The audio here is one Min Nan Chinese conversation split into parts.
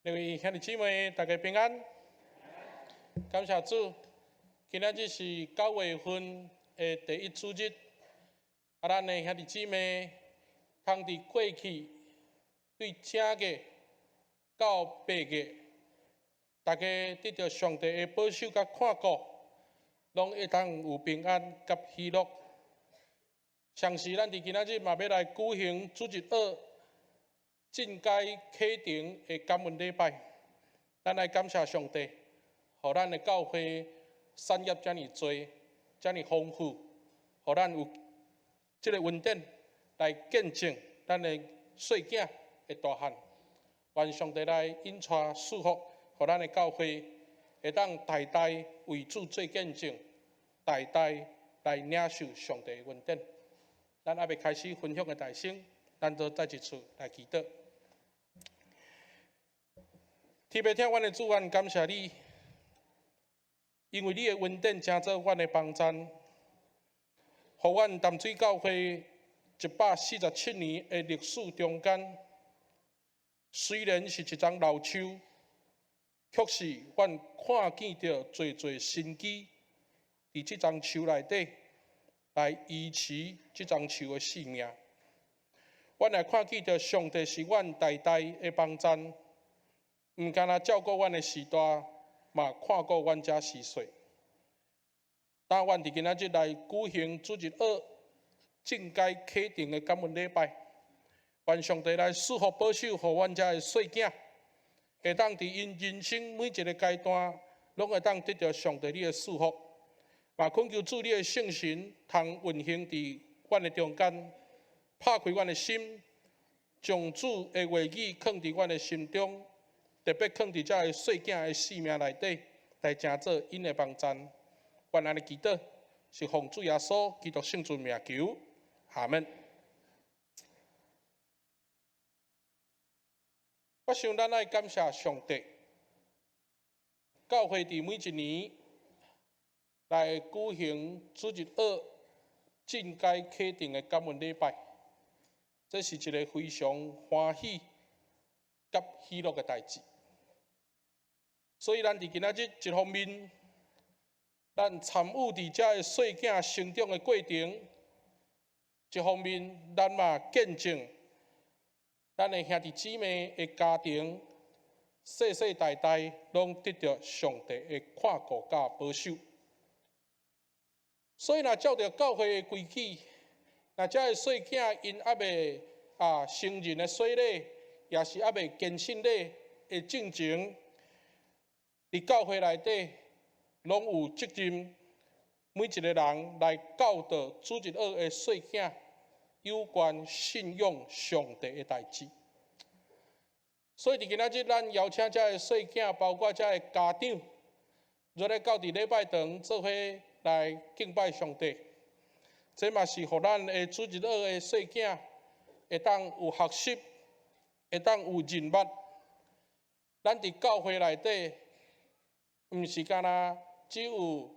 各位兄弟姊妹，大家平安。感謝主，今仔日是9月份的第一主日。啊，咱的兄弟姊妹，通佇過去對正月到8月，大家得著上帝的保守佮看顧，攏會當有平安佮喜樂。同時，咱佇今仔日嘛欲來舉行主日學進階課程的感恩禮拜。咱來感謝上帝，予咱的教會產業遮爾濟，遮爾豐富，予咱有這个恩典來見證咱的細囝的大漢。願上帝來引帶賜福，予咱的教會會當代代為主做見證，代代來領受上帝的恩典。咱猶未開始分享的大聲，咱都再一次來祈禱。天父疼阮的主，阮感謝你，因為你的恩典成做阮的幫贊，予阮淡水教會147年的歷史中間，雖然是一叢老樹，卻是阮看見著濟濟神蹟佇這叢樹內底來維持這叢樹的性命。阮也看見著上帝是阮代代的幫贊，毋干焦照顧阮的序大，嘛看顧阮遮序細。當阮佇今仔日來舉行主日學進階課程的感恩禮拜，願上帝來賜福保守，予阮遮的細囝，會當佇𪜶人生每一个階段，攏會當得著上帝你的賜福。嘛懇求主你的聖神通運行佇阮的中間，拍開阮的心，將主的話語囥佇阮的心中，特別囥佇遮个細囝的生命內底，來成做𪜶的幫贊。阮按呢祈禱，是奉主耶穌基督聖尊名求，阿門。我想咱愛感謝上帝，教會佇每一年來舉行主日學進階課程的感恩禮拜，這是一个非常歡喜佮喜樂的代誌。所以，咱佇今仔日一方面，咱參與佇遮个細囝成長的過程；一方面，咱嘛見證咱的兄弟姊妹的家庭，世世代代攏得著上帝的看顧佮保守。所以，若照著教會的規矩，若遮个細囝𪜶猶未成人的洗禮，抑是猶未堅信禮的進前，佇教會內底，攏有責任，每一个人來教導主日學的細囝有關信仰上帝的代誌。所以，佇今仔日，咱邀請遮个細囝，包括遮个家長，若來到佇禮拜堂做伙來敬拜上帝，這嘛是予咱的主日學的細囝會當有學習，會當有認捌。咱佇教會內底，毋是干焦只有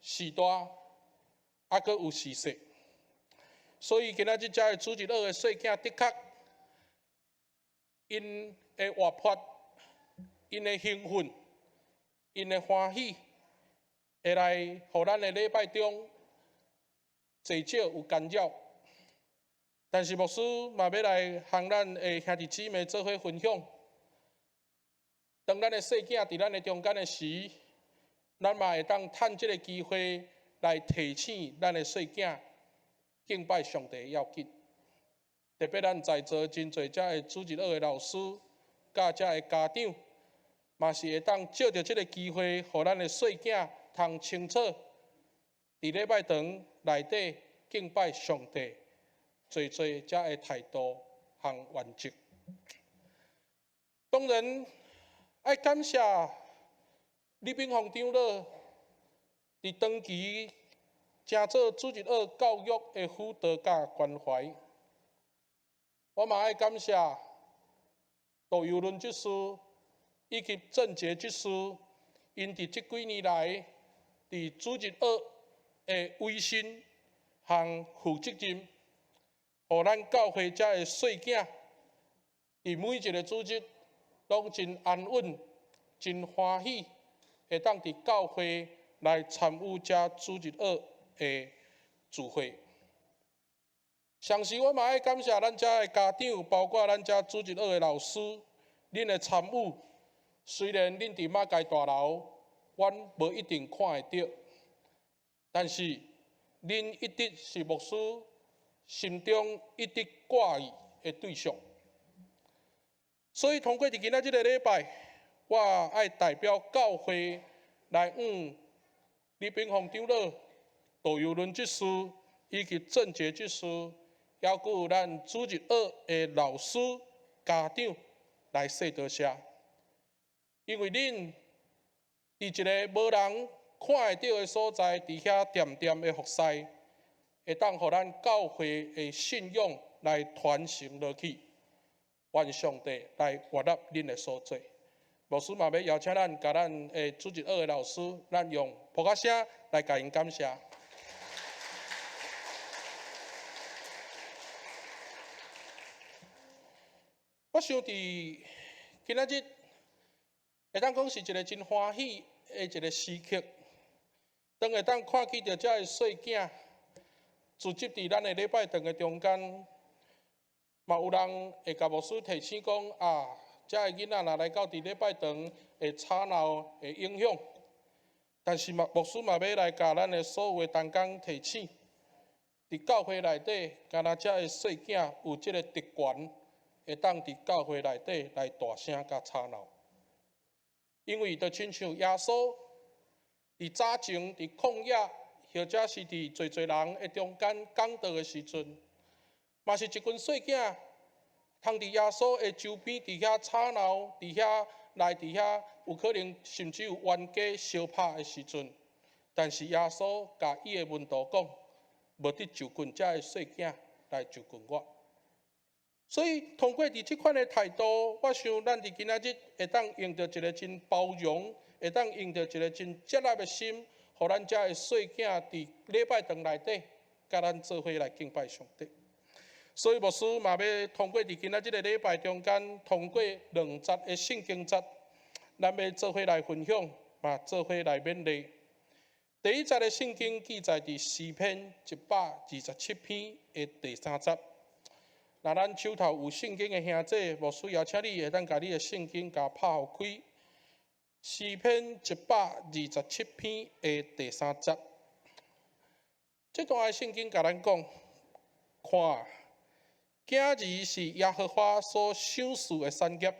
序大，猶閣有序細。所以今仔日遮个主日學的細囝，的確，𪜶的活潑，𪜶的興奮，𪜶的歡喜，會來予咱的禮拜中濟少有干擾。但是牧師嘛欲來和咱的兄弟姊妹做伙分享。當咱的細囝佇咱的中間的時，咱嘛會當趁這个機會來提醒咱的細囝敬拜上帝要緊。特別咱在座真濟遮的主日學的老師，佮遮的家長，嘛是會當藉著這个機會，予咱的細囝通清楚，佇禮拜堂內底敬拜上帝，濟濟遮的態度和原則。當然，愛感謝李炳宏長老佇長期成做主日學教育的輔導佮關懷。我嘛愛感謝杜尤倫執事以及鄭傑執事，𪜶佇這幾年來佇主日學的威信和負責任，予咱教會遮的細囝佇每一个主日攏真安穩、真歡喜，會當佇教會來參與這主日學的聚會。同時，我嘛愛感謝咱遮的家長，包括咱遮主日學的老師，恁的參與。雖然恁佇馬偕大樓，阮無一定看會著，但是恁一直是牧師心中一直掛意的對象。所以，通過佇今仔這个禮拜，我愛代表教會來向李炳宏長老、杜尤倫執事以及鄭傑執事，猶閣有咱主日學的老師、家長來說多謝。因為恁佇一个無人看會著的所在，佇遐恬恬的服侍，會當予咱教會的信仰來傳承落去。願上帝來悅納恁的所做。牧師嘛欲邀請咱，共咱的主日學的老師，咱用噗仔聲來共𪜶感謝。我想佇今仔日，會當講是一个真歡喜的一个時刻，當會當看見著遮个細囝，聚集佇咱的禮拜堂的中間，嘛有人會共牧師提醒講啊，遮个囡仔若來到佇禮拜堂會吵鬧，會影響。但是嘛，牧師嘛欲來共咱的所有的同工提醒，佇教會內底，敢若遮个細囝有這个特權，會當佇教會內底來大聲佮吵鬧。因為就親像耶穌佇早前佇曠野，或者是佇濟濟人的中間講道的時陣，嘛是一群細囝，通佇耶穌的周邊佇遐吵鬧，佇遐來佇遐，有可能甚至有冤家相拍的時陣，但是耶穌共伊的門徒講，無得就近遮的細囝來就近我。所以，通過佇這款的態度，我想咱佇今仔日會當用著一个真包容，會當用著一个真接納的心，予咱遮的細囝佇禮拜堂內底，佮咱做伙來敬拜上帝。所以牧師嘛欲通過佇今仔這个禮拜中間，通過兩節的聖經節，咱欲做伙來分享，嘛做伙來勉勵。第一節的聖經記載佇詩篇127篇的第三節。若咱手頭有聖經的兄弟，牧師邀請你會當共你的聖經共拍予開。詩篇127篇的第三節，這段的聖經共咱講，看，囝兒是耶和華所賞賜的產業，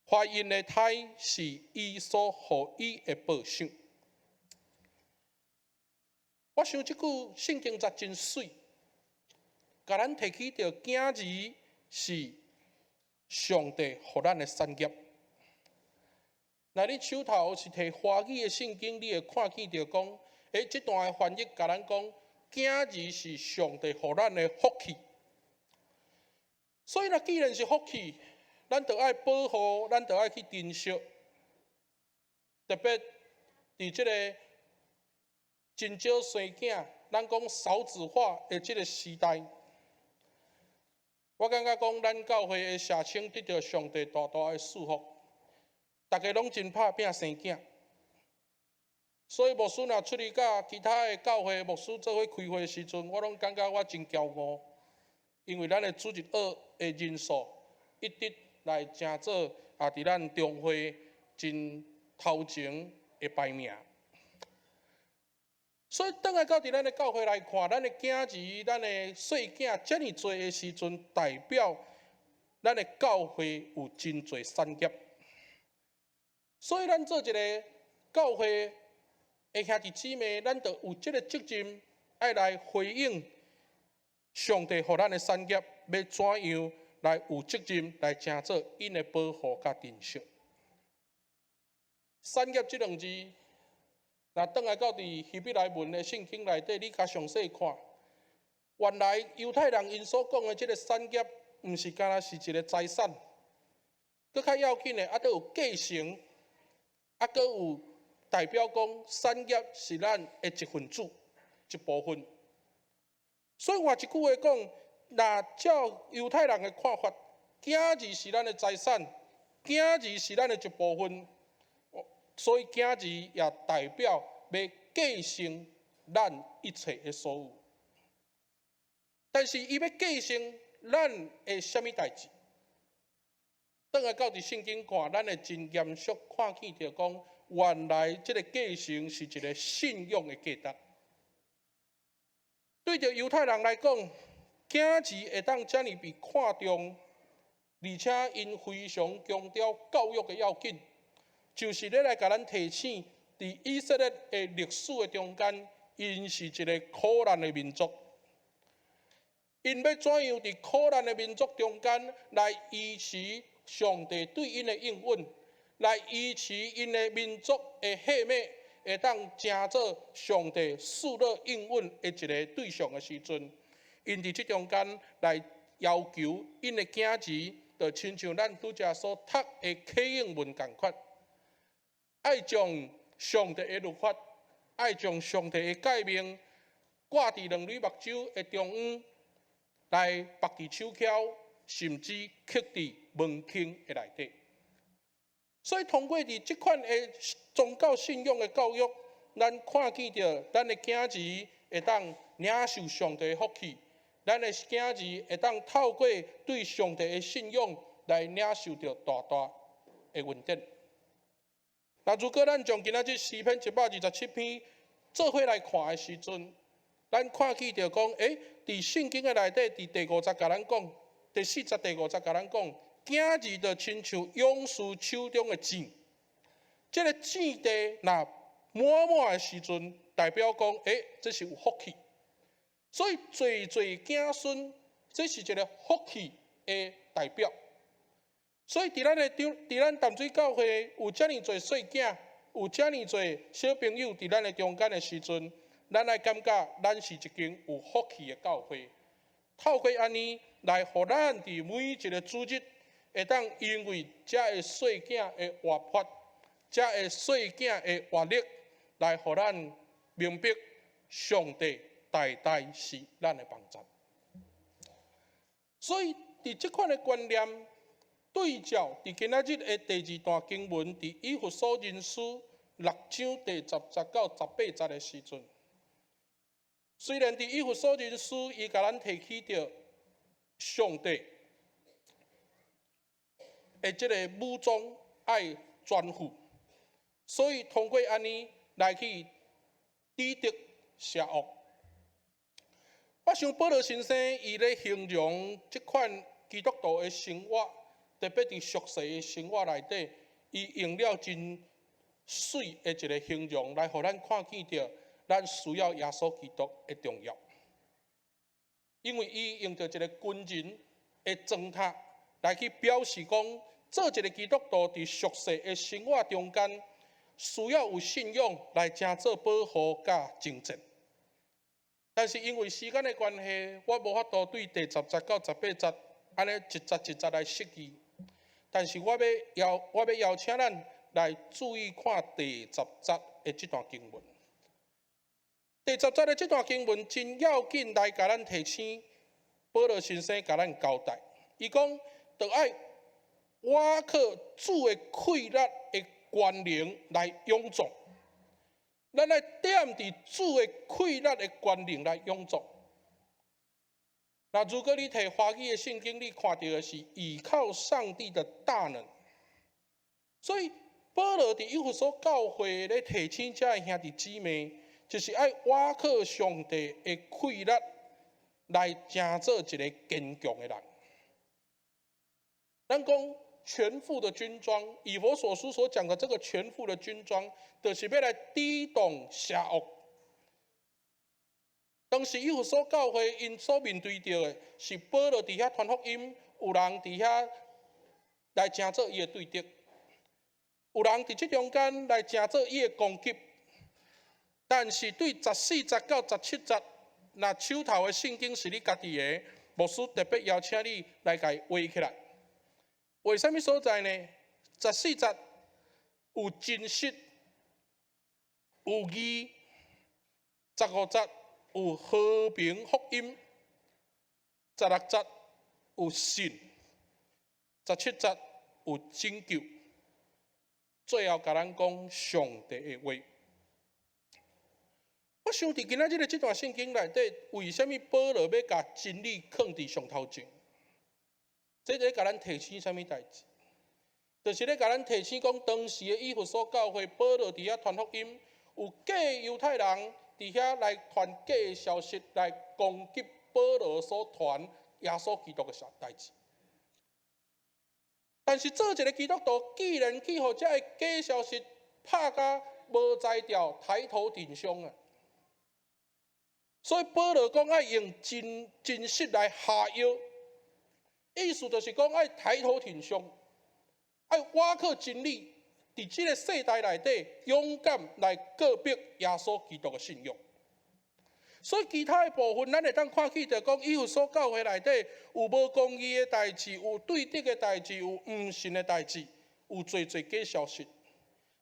懷孕的胎是伊所予伊的報賞。我想這句聖經節真媠。共咱提起著囝兒是上帝予咱的產業。若你手頭是提華語的聖經，你會看見著講，這段的翻譯共咱講，囝兒是上帝予咱的福氣。所以，若既然是福氣，咱就愛保護，咱就愛去珍惜。特別佇這个真少生囝，咱講少子化的這个時代。我感覺講，咱教會的社青得著上帝大大的祝福，逐家攏真拍拚生囝。所以牧師若出去佮其他的教會牧師做伙開會的時陣，我攏感覺我真驕傲，因為咱的主日學的人數一直來成做啊，佇咱中會真頭前的排名。所以，轉來到佇咱的教會來看，咱的囝兒、咱的細囝遮爾濟的時陣，代表咱的教會有真濟產業。所以，咱做一个教會的兄弟姊妹，咱就有這个責任，愛來回應上帝予咱的產業，欲怎樣來有責任來成做𪜶的保護佮珍惜。產業這兩字。若轉來到佇希伯來文的聖經內底，你較詳細看，原來猶太人𪜶所講的這个產業，毋是干焦是一个財產，閣較要緊的，猶閣有繼承，猶閣有代表講產業是咱的一份子，一部分。所以換一句話講，若照猶太人的看法，囝兒是咱的財產，囝兒是咱的一部分，所以囝兒也代表欲繼承咱一切的所有。但是伊欲繼承咱的啥物代誌？轉來到佇聖經看，咱會真嚴肅看見著講，原來這个繼承是一个信仰的價值。對著猶太人來講，囝兒會當遮爾被看重，而且𪜶非常強調教育的要緊，就是咧來共咱提醒，佇以色列的歷史的中間，𪜶是一个苦難的民族。𪜶欲怎樣佇苦難的民族中間來維持上帝對𪜶的應允，來維持𪜶的民族的血脈，會當成做上帝賜予應允的一个對象的時陣，𪜶佇這中間來要求𪜶的囝兒，就親像咱拄才所讀的啟應文仝款，愛將上帝的律法，愛將上帝的誡命掛佇兩蕊目睭的中央，來縛佇手梢，甚至刻佇門框的內底。所以通過佇這款的宗教信仰的教育，咱看見著咱的囝兒會當領受上帝的福氣，咱的囝兒會當透過對上帝的信仰來領受著大大的恩典。那如果咱將今仔日詩篇127篇做伙來看的時陣，咱看見著講，佇聖經的內底，佇第五節共咱講，第四節第五節共咱講，囝兒就親像勇士手中的箭，這个箭袋若滿滿的時陣，代表講，這是有福氣。所以濟濟子孫，這是一个福氣的代表。所以佇咱的中，佇咱淡水教會有遮爾濟細囝，有遮爾濟小朋友佇咱的中間的時陣，咱愛感覺咱是一間有福氣的教會。透過按呢來，予咱佇每一个主日，會當因為遮个細囝的活潑，遮个細囝的活力，來予咱明白上帝代代是咱的幫助。所以，佇這款的觀念對照，佇今仔日的第二段經文，佇以弗所人書六章第10節到18節的時陣，雖然佇以弗所人書，伊共咱提起著上帝的這个武裝愛全副，所以通過按呢來去抵擋邪惡。我想保羅先生伊咧形容這款基督徒的生活，特別佇俗世的生活內底，伊用了真媠的一个形容來予咱看見著咱需要耶穌基督的重要。因為伊用著一个軍人的裝甲來去表示講，做一个基督徒佇俗世的生活中間，需要有信仰來成做保護佮征戰。但是因為時間的關係，我無法度對第10節到18節按呢一節一節來釋義。但是我欲邀請咱來注意看第十節的這段經文。第十節的這段經文真要緊，來共咱提醒，保羅先生共咱交代，伊講，著愛倚靠主的氣力的權能來勇壯。咱愛踮佇主的氣力的權能來勇壯。那如果你提華語的聖經，你看著的是倚靠上帝的大能。所以保羅佇以弗所教會咧提醒遮的兄弟姊妹，就是愛倚靠上帝的氣力來成做一个堅強的人。咱講全副的軍裝，以弗所書所講的這個全副的軍裝，就是欲來抵擋邪惡。當時以弗所教會𪜶所面對著的是保羅佇遐傳福音，有人佇遐來成做伊的對敵，有人佇這中間來成做伊的攻擊。但是對14節到17節，若手頭的聖經是你家己的，牧師特別邀請你來共伊畫起來。為啥物所在呢？十四節有真實，有義；15節有和平福音；16節有信；17節有有拯救，最後共咱講上帝的話。我想佇今仔日這段聖經內底，為啥物保羅欲共真理囥佇上頭前？這咧共咱提醒啥物代誌？就是咧共咱提醒講，當時的以弗所教會，保羅佇遐傳福音，有假猶太人佇遐來傳假消息，來攻擊保羅所傳耶穌基督的代誌。但是做一个基督徒，既然去予這个假消息拍甲無才調，抬頭挺胸啊！所以保羅講愛用真實來哈腰，意思就是講愛抬頭挺胸，愛倚靠真理，佇這个世代內底勇敢來告白耶穌基督的信仰。所以其他的部分，咱會當看見著講，以弗所教會內底有無公義的代誌，有對敵的代誌，有毋信的代誌，有濟濟假消息。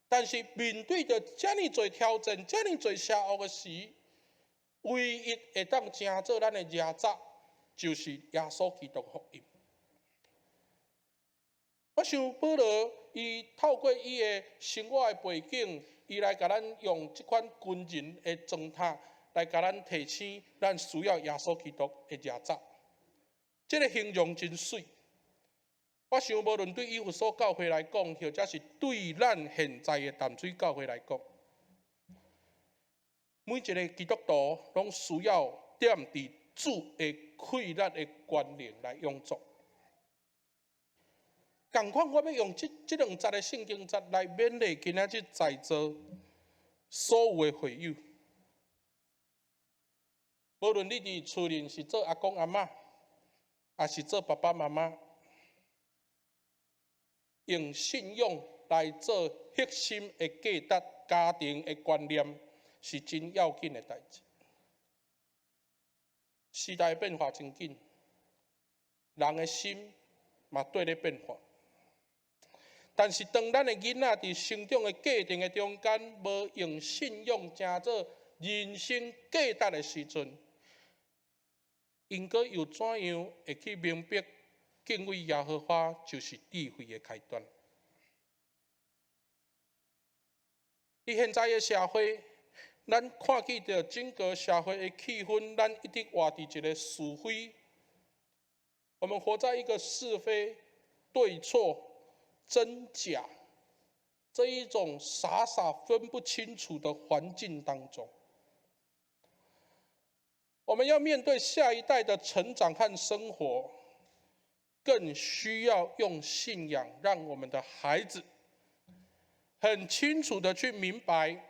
但是面對著遮爾濟挑戰、遮爾濟邪惡的時，唯一會當成做咱的蜈踮，就是耶穌基督福音。我想保羅伊透過伊的生活的背景，伊來共咱用這款軍人的狀態來共咱提醒，咱需要耶穌基督的蜈踮。這个形容真媠。我想無論對以弗所教會來講，或者是對咱現在的淡水教會來講，每一个基督徒攏需要踮佇主的氣力的權能來勇壯。仝款，我欲用這兩節的聖經節來勉勵今仔日在座所有的會友。無論你佇厝裡是做阿公阿嬤，抑是做爸爸媽媽，用信仰來做核心的價值、家庭的觀念，是真要緊的代誌。時代變化真緊，人的心嘛綴咧變化。但是當咱的囡仔佇成長的過程的中間，無用信仰成做人生價值的時陣，𪜶閣又怎樣會去明白敬畏耶和華就是智慧的開端？佇現在的社會，咱看見著整個社會的氣氛，咱一直活佇一个是非。我們活在一個是非、對錯、真假這一種傻傻分不清楚的環境當中。我們要面對下一代的成長和生活，更需要用信仰讓我們的孩子很清楚的去明白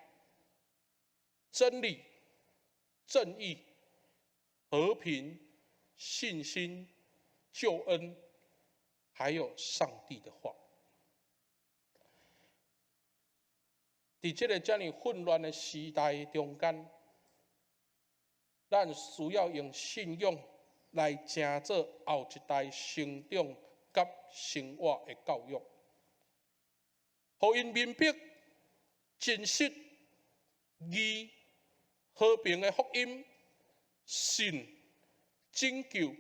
真理、正義、和平、信心、救恩，還有上帝的話。佇這个遮爾混亂的時代中間，咱需要用信仰來成做後一代成長佮生活的教育，予𪜶明白真實、義、和平的福音、信、拯救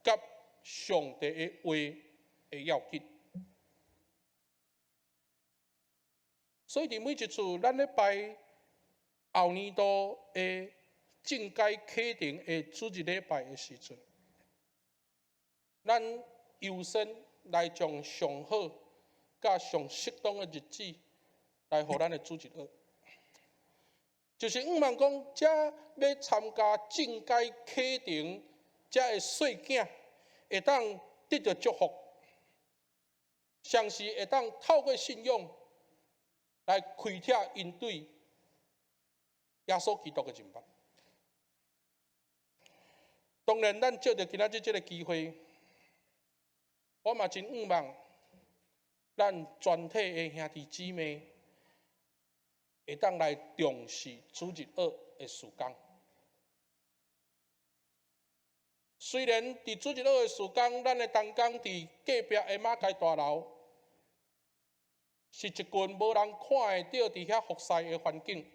佮上帝的話的要緊。所以，佇每一次咱咧拜後年度的進階課程的主日禮拜的時陣，咱優先來將上好佮上適當的日子來予咱的主日學，就是向望講，遮欲參加進階課程，遮的細囝會當得著祝福，同時會當透過信仰來開拓𪜶對耶穌基督的認捌。當然，咱藉著今仔日這个機會，我嘛真向望咱全體的兄弟姊妹會當來重視主日學的事工。雖然佇主日學的事工，咱的同工佇隔壁的馬偕大樓，是一群無人看會著佇遐服侍的環境。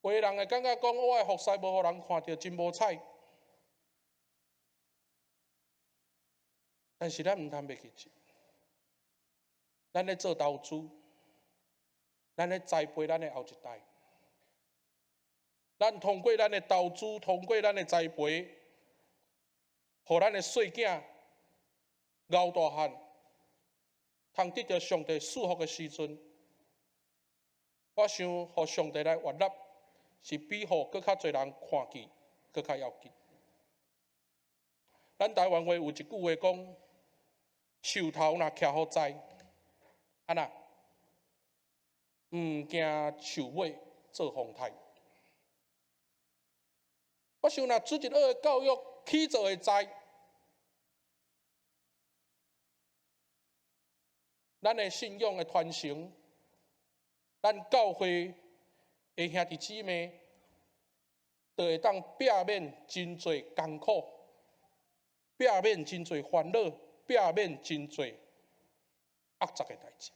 有的人會感覺講，我的服侍無予人看著，真無彩。但是咱毋通袂記得，咱咧做投資，咱咧栽培咱的後一代。咱通過咱的投資，通過咱的栽培，予咱的細囝熬大漢，通得著上帝賜福的時陣，我想予上帝來悅納，是比予閣較濟人看見閣較要緊。咱台灣話有一句話講：樹頭若徛予在，按怎？毋驚樹尾做風颱。我想若主日學的教育起做會在，咱的信仰的傳承，咱教會的兄弟姊妹，就會當避免真濟艱苦，避免真濟煩惱，避免真濟惡雜的代誌。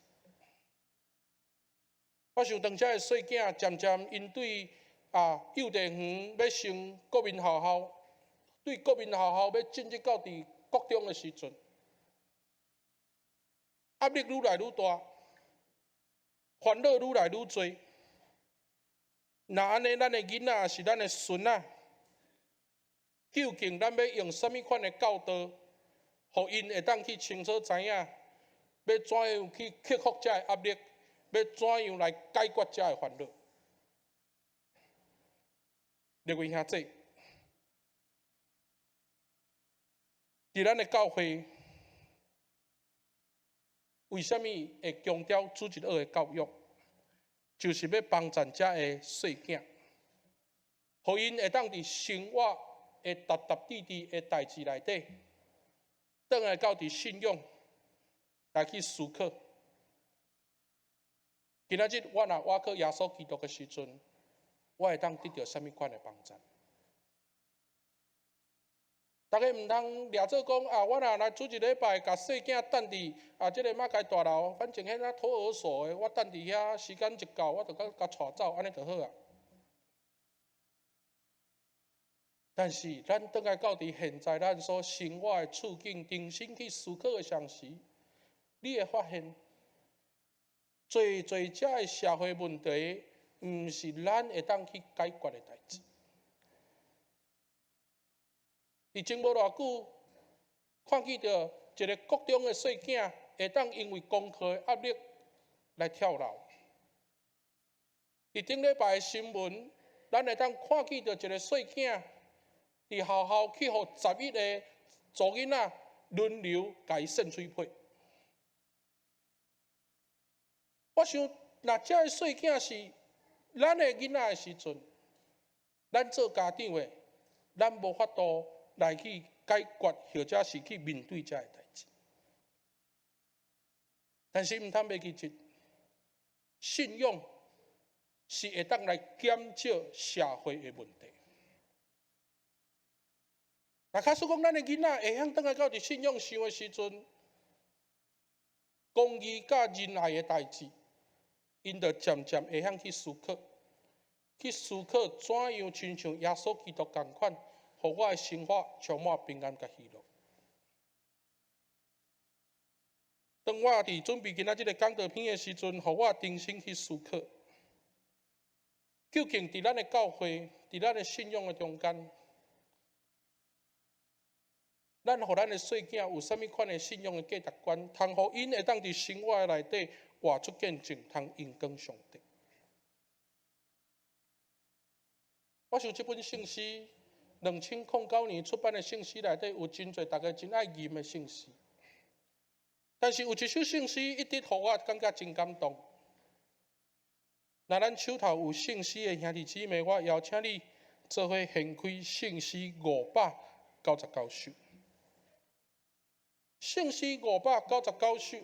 我想當這个細囝漸漸𪜶對幼稚園欲升國民學校，對國民學校欲進入到佇國中的時陣，壓力愈來愈大，煩惱愈來愈濟。若按呢，咱的囡仔是咱的孫仔，究竟咱欲用啥物款的教導，予𪜶會當去清楚知影，欲怎樣去克服這个壓力，欲怎樣來解決這个煩惱？列位兄弟，佇咱的教會，為啥物會強調主日學的教育？就是欲幫助遮个細囝，予𪜶會當佇生活的沓沓滴滴的代誌內底，轉來到佇信仰來去思考。今仔日我若倚靠耶穌基督的時陣，我會當得著啥物款的幫助？大家毋通掠做講啊！我若來主日禮拜，共細囝等佇這个馬偕大樓，反正彼若托兒所的，我等佇遐時間一到，我就共帶走，按呢就好啊。但是咱轉來到佇現在咱所生活的處境，重新去思考的同時，你會發現，濟濟遮的社會問題，毋是咱會當去解決的代誌。佇前無偌久，看見著一个國中的細囝會當因為功課的壓力來跳樓。佇頂禮拜的新聞，咱會當看見著一个細囝佇學校去予11个查某囡仔輪流共伊搧喙皮。我想，若這个細囝是咱的囡仔的時陣，咱做家長的，咱無法度來去解決，或者是去面對這个代誌。但是毋通袂記得，信仰是會當來減少社會的問題。若假使講咱的囡仔會曉轉來到佇信仰上的時陣，公義佮仁愛的代誌，𪜶就漸漸會曉去思考，去思考怎樣親像耶穌基督仝款，予我的生活充滿平安佮喜樂。當我佇準備今仔這个講道片的時陣，予我重新去思考，究竟佇咱的教會，佇咱的信仰的中間，咱予咱的細囝有啥物款的信仰的價值觀，通予𪜶會當佇生活的內底活出見證，通榮光上帝。我想這本聖詩，2009年出版的聖詩內底有真濟大家真愛吟的聖詩，但是有一首聖詩一直予我感覺真感動。若咱手頭有聖詩的兄弟姊妹，我邀請你做伙掀開聖詩599首。聖詩五百九十九首，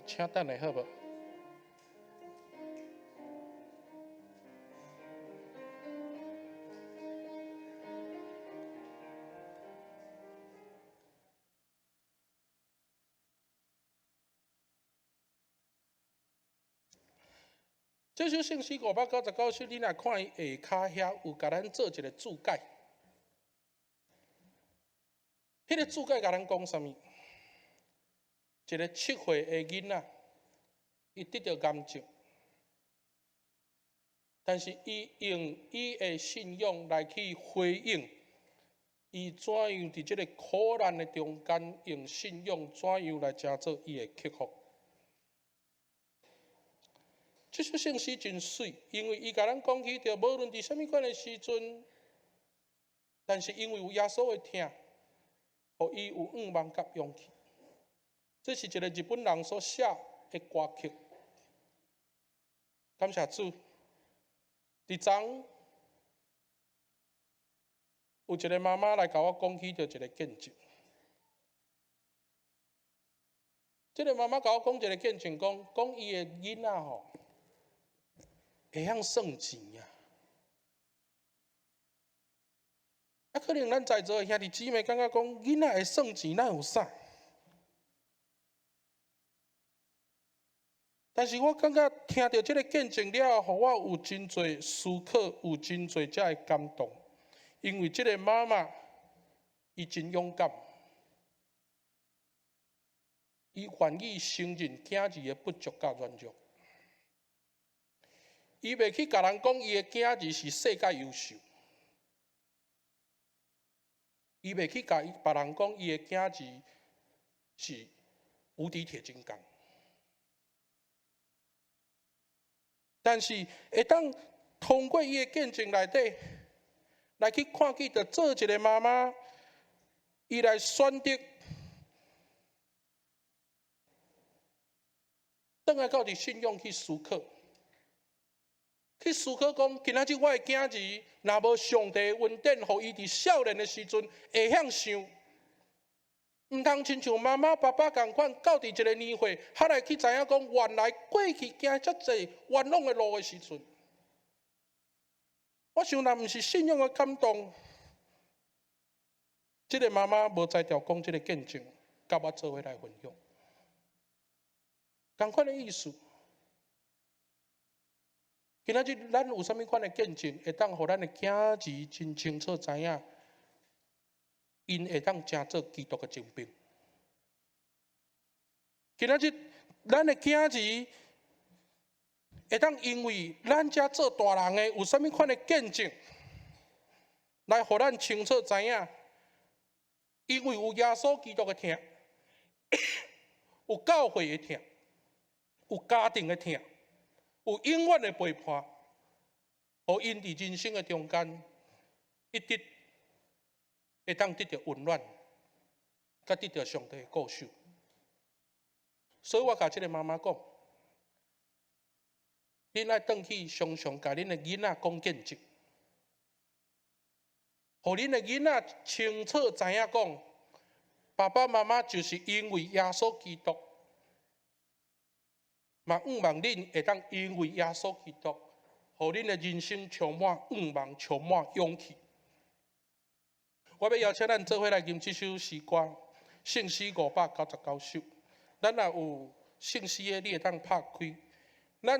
請等下好無？這首聖詩五百九十九首，你若看伊下跤遐有共咱做一个注解。彼个注解共咱講啥物？一个7歲的囡仔，伊得著癌症，但是伊用伊的信仰來去回應，伊怎樣佇這个苦難的中間，用信仰怎樣來成做伊的克服。這首聖詩真媠，因為伊共咱講起著，無論佇啥物款的時陣，但是因為有耶穌的疼，予伊有向望佮勇氣。這是一个日本人所寫的歌曲。感謝主，佇昨有一个媽媽來共我講起著一个見證。這个媽媽共我講一个見證，講講伊的囡仔吼會曉算錢啊！啊，可能咱在座的兄弟姊妹感覺講，囡仔會算錢，哪有啥？但是我感覺聽著這个見證了後，予我有真濟思考，有真濟遮的感動。因為這个媽媽，伊真勇敢，伊願意承認囝兒的不足佮軟弱。伊袂去共人講伊的囝兒是世界優秀，伊袂去共別人講伊的囝兒是無敵鐵金剛。但是會當通過伊的見證內底，來去看見著做一个媽媽，伊來選擇轉來到佇信仰去思考，去思考講，今仔日我的囝兒若無上帝恩典，予伊佇少年的時陣會曉想，毋通親像媽媽爸爸仝款，到佇一个年歲，才來去知影講，原來過去行遮濟冤枉的路的時陣，我想若毋是信仰的感動，這个媽媽無才調講這个見證，佮我做伙來分享，仝款的意思。今仔日咱有啥物款的見證，會當予咱的囝兒真清楚知影，𪜶會當成做基督的精兵。今仔日咱的囝兒會當因為咱遮做大人的有啥物款的見證，來予咱清楚知影，因為有耶穌基督的疼，有教會的疼，有家庭的疼，有永遠的陪伴，予𪜶佇人生的中間一直會當得著溫暖，佮得著上帝的顧守。所以我共這个媽媽講，恁愛轉去常常共恁的囡仔講見證，予恁的囡仔清楚知影講，爸爸媽媽就是因為耶穌基督，嘛向望恁會當因為耶穌基督，予恁的人生充滿向望，充滿勇氣。我欲邀請咱做伙來吟這首詩歌，聖詩599首。咱若有聖詩的，你會當拍開。咱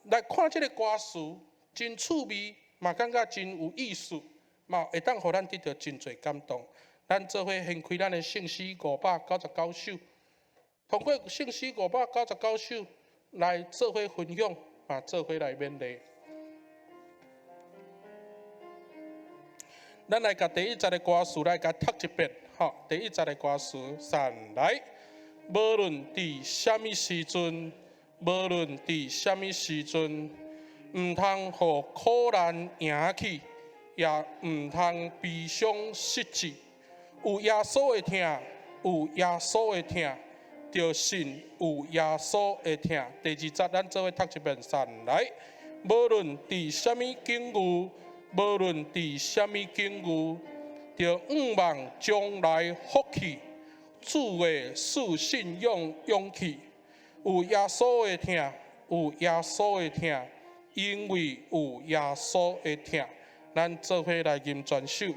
來看這个歌詞，真趣味，嘛感覺真有意思，嘛會當予咱得著真濟感動。咱做伙掀開咱的聖詩599首，通過聖詩五百九十九首來做伙分享，嘛做伙來勉勵。咱來共第一節的歌詞來共讀一遍，吼，第一節的歌詞，三來。無論佇啥物時陣，無論佇啥物時陣，毋通予苦難贏去，也毋通悲傷失志。有耶穌的疼，有耶穌的疼，著信有耶穌的疼。第二節，咱做伙讀一遍，三來。無論佇啥物境遇，無論佇啥物境遇，著向望將來福氣。主會賜信仰勇氣，有耶穌的疼，有耶穌的疼，因為有耶穌的疼，咱做伙來吟全首。